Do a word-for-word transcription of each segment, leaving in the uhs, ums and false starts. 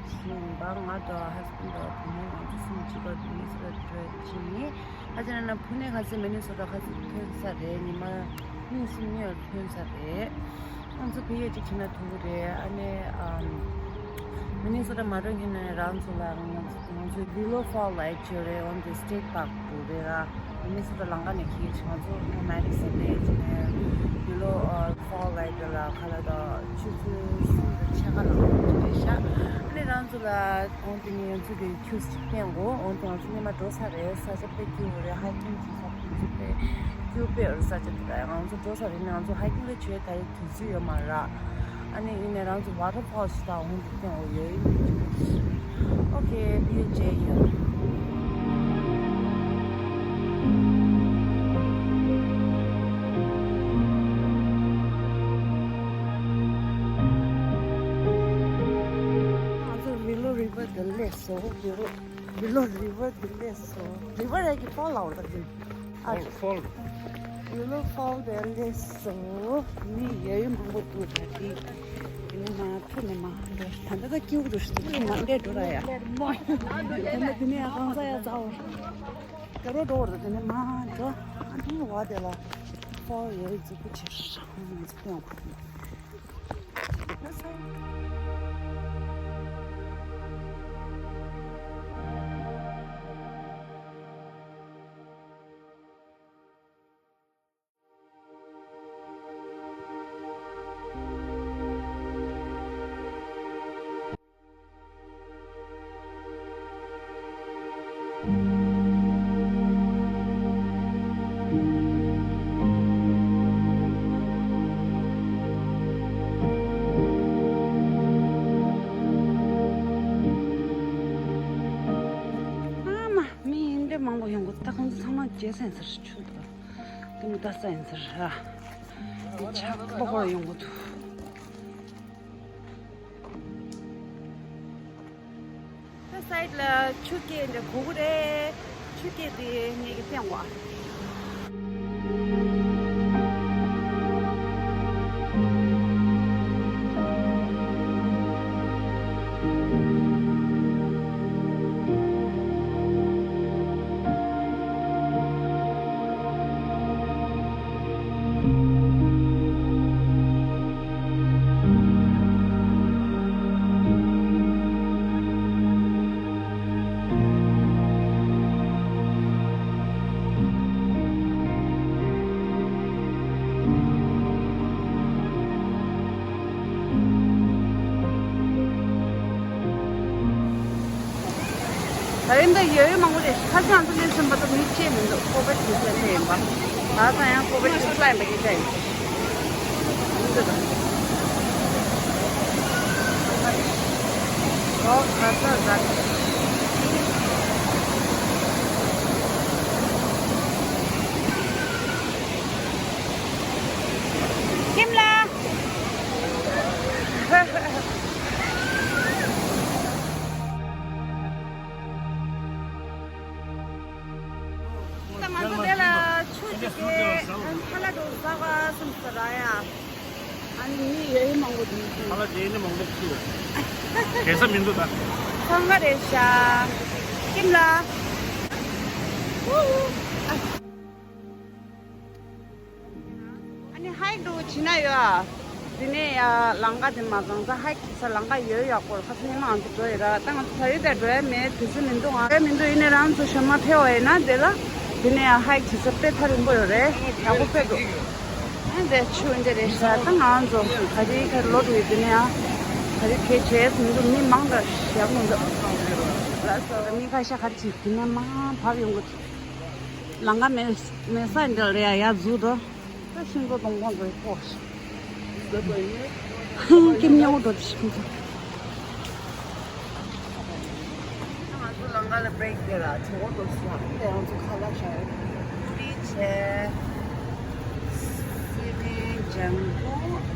ཡིན་པ། ང་དང་ཧ་སི་བྷེན་ཌི་དང་བུ་མོ་ང་ཚོ་གསུམ་གཅིག་པ་མི་ནི་སོ་ཊ་འགྲོ་ཕྱིན་ནས། ཁ་ཅིག་ན་ཕུ་ནེ་ཁ་ཅིག་མི་ནི་སོ་ཊ་ཁ་ཅིག་ཐོན་ས་རེད། ཉི་མ་གཉིས་གསུམ་གཉིས་ཐོན་ས་རེད། ང་ཚོ་ཕ་གིར་ཅིག་ཕྱིན་ན་ཐུག་གི་རེད། ཨ་ནི་ཨམ། མི་ནི་སོ་ཊ་མ་འགྲོ་མཁན་ནི་རང་ཚོ་ལ་ང་ཚོ་ང་ཚོའི་ཝི་ལོ་ཧྥོལ་ལ་ཡོད་རེད། འོན་ཏེ་སི་ཊེ་ཊི་པཱག་ཏུ་རེད་ར། མི་ནི་སོ་ཊ་ལམ་ཁ་ནས་ཁྱེར་ཅིག་ང་ཚོ་ང་མེ་ཌི་སོན་ནས་ཅིག་ནས་ཝི་ལོ་ཧྥོལ་ལ་ཡོད་ལ་ཁ་ལག་དང་ཆུ་ཚོད་གསུམ་དང་ཕྱེད་ཀ་ལ་འགྲོ་རེད་ཤག་ཨ་ནི་རང་ཚོ་ལ་འོན་ཏེ་ངས་ང་ཚོ་གི་ཁྱུ་ཅིག་སྟོན་གོ་འོན་ཏེ་ང་ཚོ་སྔོན་མ་འགྲོ་ས་རེད། ས་ཆ་དཔེ་སྐྱིད་པོ་རེད། ཧའི་ཀིང་བྱེད་ས་ཁོང་ཚོ་དཔེ་སྐྱིད་པོ་རེད། ས་ཆ་དེ་ལ་ང་ཚོ་འགྲོ་ས་རེད། ང་ཚོ་ཧའི་ཀིང་ལ་བྱོས་ད་རེས་དུས་ཚོད་ཡོད་མ་རེད། ཨ་ནི་ཡིན་ནའི་རང་ཚོ་ཝ་ཊར་ཕོལ་ཞིག་དང་འོང་དུ་སྟོན་འོ་ཡོད་ཡིན། ཨོ་ཁེ་བི་ཡོ་ཇེ་ཡོད། ང་ཚོ་ཝི་ལོ་རི་ཝར་དེ་སླེབས་སོང་། ཝི་ལོ་ཝི་ལོ་རི་ཝར་དེ་སླེབས་སོང་། རི་ཝར་ཡ་གི་ཕོལ་ལ་འོ་ད་གི་ཨ། ཕོལ་ཕོལ། ཝི་ལོ་ཕོལ་དེ་སླེབས་སོང་། མི་ཡ་ཡོད་མང་པོ་འདུག་ད་དེ་དེ་ནས་མ་ཐུག་ནས་མ་འགྲོ། ད་ལྟ་ད་སྐྱིད་པོ་འདུག་ཤི་ཐུག་མ་འདྲེ་འགྲོ་ར་ཡ། དེ་ནས་དེ་ནས་ཡ་གང་ཟ་ཡ་ཟ་འོ། དེ་རོ་འགྲོ་བར་དེ་ནས་མ་འགྲོ། ཨ་ནི་བ་དེ་ལ་ཕོལ་ཡ་ཡོད་རྫིག་པོ་ཆེ་ཧྲ་ཧོ་མ་རྫིག་པོ་ཡོང་ཁུག་ཨ་མ། མི་ཡིན་འདྲ་མང་པོ་ཡོང་གི། ད་ཁོང་ཚོ་ཚང་མ་རྒྱལ་ས་ཡིན་ཟེར། ཆུ་དང་དེ་མི་ལྟ་ས་ཡིན་ཟེར་ར། ཆགས་པ་ཁོ་ཡོང་གི་འདུག་ད་སའིཌ་ལ་ཆུ་སྐྱེས་འདྲ་གོ་གི་རེད། ཆུ་སྐྱེས་དེ་ངེད་ཀྱི་སྟེང་བ། ད་རིང་འདི་ཡོད་ཡོད་མང་པོ་རེད། ཁ་སང་ང་ཚོ་སླེབས་ཟིན་པ་ད་མི་གཅིག་མི་འདུག་ཀོ་བིཌ་གི་ཚད་ལས་ཡིན་པ། ད་ལྟ་ཡང་ཀོ་བིཌ་གི་ཚད་ལ་ཡིན་པ་སྐད་ཆ་ཡིན། འདི་ད། ཨོ་ཁ་ས་ཟ། ཁྱིམ་ལ། ད་ང་ཚོ་དེ་ལ་ཆུ་ཅིག་གི་ཁ་ལག་འགྲོ་ཟ་བ་སུམ་ས་ར་ཡ། ཨ་ནི་མི་ཡོད་མང་པོ་འདུག་ཁ་ལག་དེ་ནི་མང་པོ་ཅིག་ཡོད། དེ་ས་མི་འདུག་ད། ཚང་མ་རེད་ཤག་ཁྱིམ་ལ། ཨ་ནི་ཧའིཀ་འགྲོ་བྱེད་ན་ཡོད་ཨ། དེ་ནས་ཡ་ལམ་ཁ་དེ་མ་བཟང་ས་ཧའིཀ་བྱེད་ས་ལམ་ཁ་ཡོད་ཡག་པོ་ལ་ཁ་སང་ཉི་མ་ང་ཚོ་འགྲོ་ཡོད་ར། ད་ང་ཚོ་ད་རེས་ད་འགྲོ་ཡ་མེད། དུས་ཚོད་མི་འདུག་ཨ། མི་འདུག་ཡིན་ནའི་རང་ཚོ་ཞོལ་མ་ཕེབས་པ་ཡིན་ན་དེ་ལ་དེ་ནས་ཡ་ཧའིཀ་བྱེད་ས་དཔེ་ཐག་རིང་པོ་ཡོད་རེད། ཡག་པོ་དཔེ་འདུག་ཨ་འདི་ཆུ་འདི་རེད་ཤག་ད་ང་ཚོ་ག་རེ་ག་རེ་ལོ་དྲུག་ཡོད་དེ་ནས་ཡ་ག་རེ་གས་བྱས་མི་འདུག་མི་མང་དྲགས་ཞེ་པོ་མི་འདུག་ལགས་སོ། མི་ཁ་ཤས་ག་རེ་བྱེད་དེ་ནས་མ་བབས་ཡོང་གི་འདུག་ལམ་ཁ་མེད་མེད་ས་འདྲ་རེད་ཡ། ཡར་འཛུལ་འགྲོ། ད་ཤིང་བཟོ་གཏོང་ཁོང་ཚོའི་ཐོག་ཁྱིམ་ཉེ་བོ་འགྲོ་དེ་ཤིང་བཟོ། ང་ཚོ་ལམ་ཁ་ལ་བྷེ་རེག་དེ་ལ་གྲོད་ཁོག་ལྟོགས་སོང་། དེ་ང་ཚོ་ཁ་ལག་ཤ་ཡོད་པི་ཆེ་སི་ནི་ལྗང་གུ་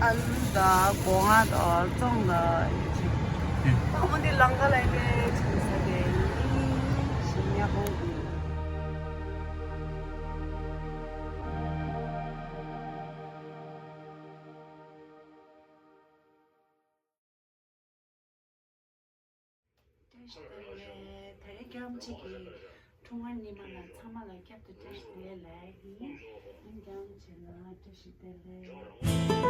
ཨ་ལུ་དང་སྒོ་ང་དང་ཙོང་དང་ཡིན་ཅིག་ད་འོན་ཏེ་ལམ་ཁ་ལ་ཡིན་ཏེ་ཆུ་ཟ་དེ་ཡིན་ཞིང་ཉ་ཧོང་གི། ད་རེས་ཀྱང་གཅིག་གི་ཁྲུང་ཨན་ཉི་མ་ལ་ཚང་མ་ལ་བསྐྱར་དུ་བཀྲ་ཤིས་བདེ་ལེགས་ཡིན། ཨང་ཀྱང་བྱེད་ལ་བཀྲ་ཤིས་བདེ་ལེགས། དེ་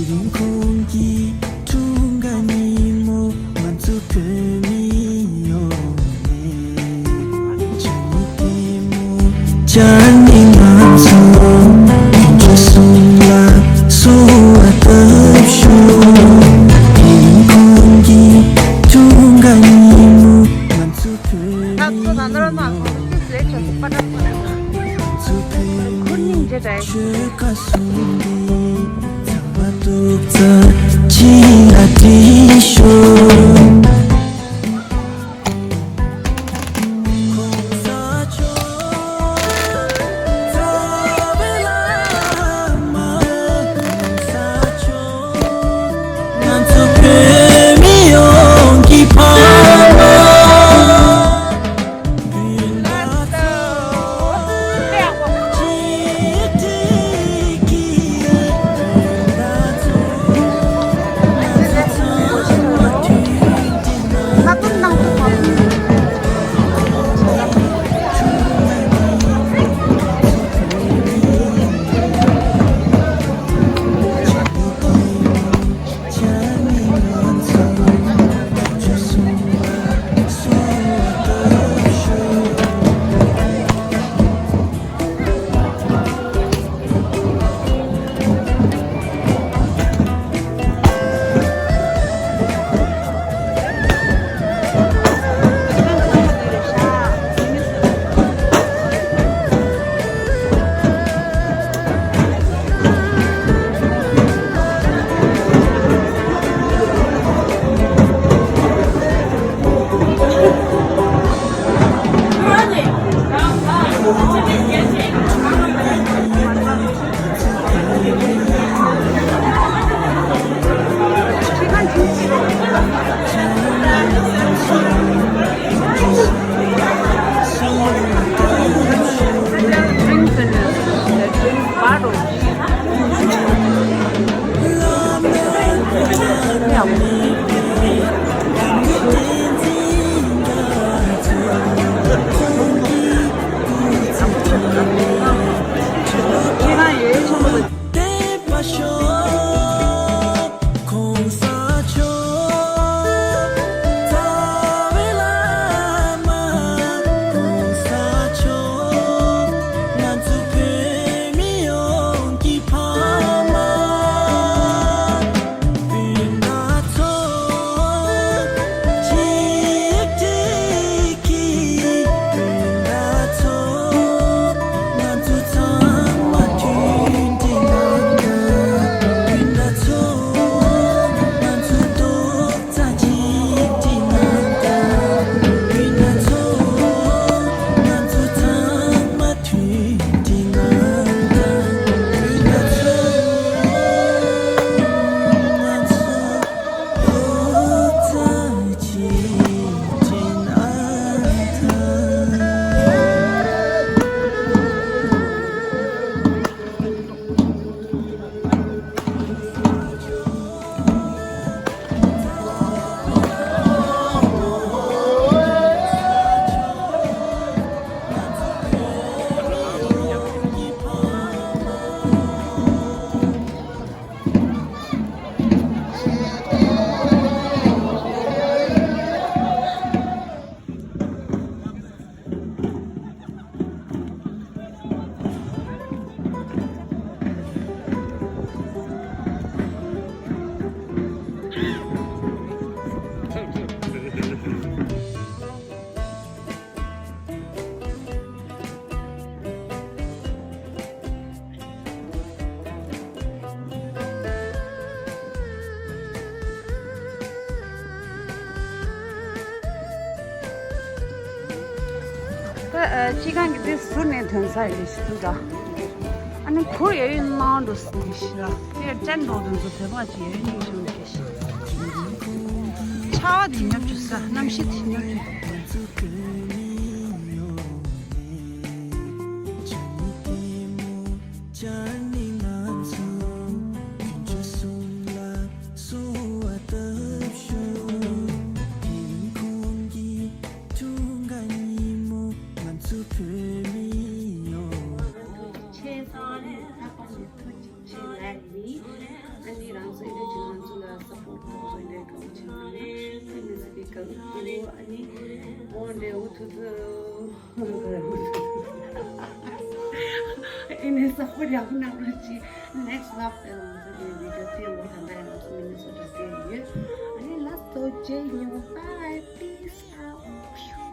རིང་ཁོང་གི་འཁྲུངས་སྐར་ཉིན་མོ། ང་ཚོ་བོད་མི་ཡོངས་ནས་ཅ་ནི་ལྟད་མོ། ཅ་ནི་ང་ཚོ་དེ་འདྲ་གསུམ་ལ་གསོལ་བ་བཏབ་ཤོག་དེ་རིང་ཁོང་གི་འཁྲུངས་སྐར་ཉིན་མོ། ང་ཚོ་བོད་མི་ཡོངས་ནས། ཨ། སྤྱི་ཁང་གི་དེ་ཟུར་ནས་ཐོན་ས་ཡོད་ཞིག་འདུག་ད། ཨ་ནི་གུར་ཡོད་ཡོད་གནང་འགྲོ་ཟིན་གྱི་ཞིག་ལ། དེར་སྤྱན་འགྲོ་དོན་ཚོ་དོན་མ་ཅིག་ཡོད་ཡོད་ནས་བྱུང་གི་ཞིག་ཆར་པ་དེ་ཉོབ་བཅུག་ས། གནམ་གཤིས་དེ་ཉོབ་བཅུག་ཆེ་ས་ནས་ད་པ་ནས་ཐུགས་རྗེ་ཆེ་ལགས་ནི། ཨ་ནི་རང་ཚོ་ཨི་འདྲ་ཅིག་ང་ཚོ་ལ་སཔོར་ཊི་ཐོབ་ཚོ་ཨི་འདྲ་གང་ཆེ་ན་ཨི་ནི་སི་པི་ཀ་ཨུ་ཨ་ནི་འོ་འདྲ་འུ་ཐུ་ཐུ་ཨི་ནི་སཔོར་ཊི་ཡག་པོ་གནང་རོགས་གྱིས། ནེག་སི་ཊི་ཝི་ལོག་དེ་ང་ཚོ་གི་བི་ཌི་ཡོ་དེ་ལོ་ད་ལྟ་ང་ཚོ་མི་ནི་སོ་ཊ་དེ་ཡོད། ཨ་ནི་ལ་སྟོད་ཅེ་ཉོ། Bye, peace out.